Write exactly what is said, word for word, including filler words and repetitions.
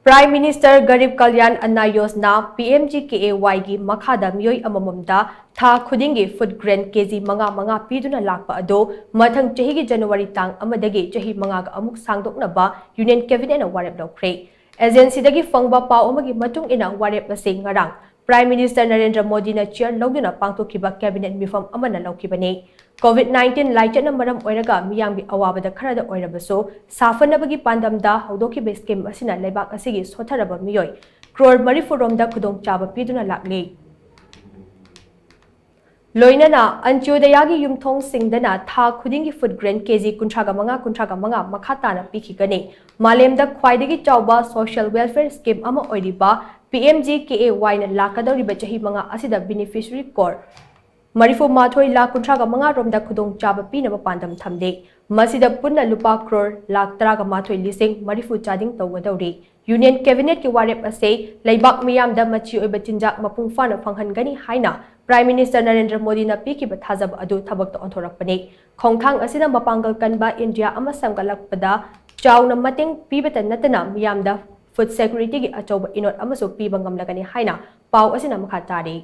Prime Minister Garib Kalyan Anna Yojana, P M G K A Y ꯒꯤ ꯃꯈꯥꯗ ꯃꯤꯑꯣꯏ ꯑꯃꯃꯝꯗ ꯊꯥ ꯈꯨꯗꯤꯡꯒꯤ food grain K G ꯃꯉꯥ ꯃꯉꯥ ꯄꯤꯗꯨꯅ ꯂꯥꯛꯄ ꯑꯗꯨ ꯃꯊꯪ ꯆꯍꯤꯒꯤ January ꯇꯥꯡ ꯑꯃꯗꯒꯤ ꯆꯍꯤ ꯃꯉꯥꯒ ꯑꯃꯨꯛ ꯁꯥꯡꯗꯣꯛꯅꯕ Union Cabinetꯅ ꯋꯥꯔꯦꯞ ꯂꯧꯈ꯭ꯔꯦ꯫ Agencyꯗꯒꯤ ꯐꯪꯕ ꯄꯥꯎ ꯑꯃꯒꯤ ꯃꯇꯨꯡ ꯏꯟꯅ, ꯋꯥꯔꯦꯞ ꯑꯁꯤ ꯉꯔꯥꯡ Prime Minister ꯅꯔꯦꯟꯗ꯭ꯔ ꯃꯣꯗꯤꯅ chair ꯂꯧꯗꯨꯅ ꯄꯥꯡꯊꯣꯛꯈꯤꯕ Cabinet ꯃꯤꯐꯝ ꯑꯃꯅ ꯂꯧꯈꯤꯕꯅꯤ꯫ COVID nineteen ꯂꯥꯏꯆꯠꯅ ꯃꯔꯝ ꯑꯣꯏꯔꯒ ꯃꯤꯌꯥꯝꯒꯤ ꯑꯋꯥꯕꯗ ꯈꯔꯗ ꯑꯣꯏꯔꯕꯁꯨ, ꯁꯥꯐꯅꯕꯒꯤ ꯄꯥꯟꯗꯝꯗ ꯍꯧꯗꯣꯛꯈꯤꯕ scheme ꯑꯁꯤꯅ ꯂꯩꯕꯥꯛ ꯑꯁꯤꯒꯤ ꯁꯣꯠꯊꯔꯕ ꯃꯤꯑꯣꯏ crore ꯃꯔꯤꯐꯨ ꯔꯣꯝꯗ ꯈꯨꯗꯣꯡꯆꯥꯕ ꯄꯤꯗꯨꯅ ꯂꯥꯛꯂꯤ꯫ ꯂꯣꯏꯅꯅ ꯑꯟꯇ꯭ꯌꯣꯗꯌꯥꯒꯤ ꯌꯨꯝꯊꯣꯡꯁꯤꯡꯗꯅ ꯊꯥ ꯈꯨꯗꯤꯡꯒꯤ food grain K G ꯀꯨꯟꯊ꯭ꯔꯥꯒ ꯃꯉꯥ, ꯀꯨꯟꯊ꯭ꯔꯥꯒ ꯃꯉꯥ ꯃꯈꯥ ꯇꯥꯅ ꯄꯤꯈꯤꯒꯅꯤ꯫ ꯃꯥꯂꯦꯝꯗ ꯈ꯭ꯋꯥꯏꯗꯒꯤ ꯆꯥꯎꯕ social welfare scheme ꯑꯃ ꯑꯣꯏꯔꯤꯕ P M G K A Yꯅ ꯂꯥꯛꯀꯗꯧꯔꯤꯕ ꯆꯍꯤ ꯃꯉꯥ ꯑꯁꯤꯗ beneficiary crore ꯃꯔꯤꯐꯨ ꯃꯥꯊꯣꯏ ꯂꯥꯈ ꯀꯨꯟꯊ꯭ꯔꯥꯒ ꯃꯉꯥ ꯔꯣꯝꯗ ꯈꯨꯗꯣꯡꯆꯥꯕ ꯄꯤꯅꯕ ꯄꯥꯟꯗꯝ ꯊꯝꯂꯤ꯫ ꯃꯁꯤꯗ ꯄꯨꯟꯅ ꯂꯨꯄꯥ crore ꯂꯥꯈ ꯇꯔꯥꯒ ꯃꯥꯊꯣꯏ ꯂꯤꯁꯤꯡ ꯃꯔꯤꯐꯨ ꯆꯥꯗꯤꯡ ꯇꯧꯒꯗꯧꯔꯤ꯫ Union Cabinetꯀꯤ ꯋꯥꯔꯦꯞ ꯑꯁꯤ ꯂꯩꯕꯥꯛ ꯃꯤꯌꯥꯝꯗ ꯃꯆꯤ ꯑꯣꯏꯕ ꯆꯤꯟꯖꯥꯛ ꯃꯄꯨꯡ ꯐꯥꯅ ꯐꯪꯍꯟꯒꯅꯤ ꯍꯥꯏꯅ Prime Minister ꯅꯔꯦꯟꯗ꯭ꯔ ꯃꯣꯗꯤꯅ ꯄꯤꯈꯤꯕ ꯊꯥꯖꯕ ꯑꯗꯨ ꯊꯕꯛꯇ ꯑꯣꯟꯊꯣꯔꯛꯄꯅꯤ꯫ ꯈꯣꯡꯊꯥꯡ ꯑꯁꯤꯅ ꯃꯄꯥꯡꯒꯜ ꯀꯟꯕ ꯏꯟꯗꯤꯌꯥ ꯑꯃ ꯁꯦꯝꯒꯠꯂꯛꯄꯗ ꯆꯥꯎꯅ ꯃꯇꯦꯡ ꯄꯤꯕꯇ ꯅꯠꯇꯅ ꯃꯤꯌꯥꯝꯗ food securityꯒꯤ ꯑꯆꯧꯕ ꯏꯅꯣꯠ ꯑꯃꯁꯨ ꯄꯤꯕ ꯉꯝꯂꯒꯅꯤ ꯍꯥꯏꯅ ꯄꯥꯎ ꯑꯁꯤꯅ ꯃꯈꯥ ꯇꯥꯔꯤ꯫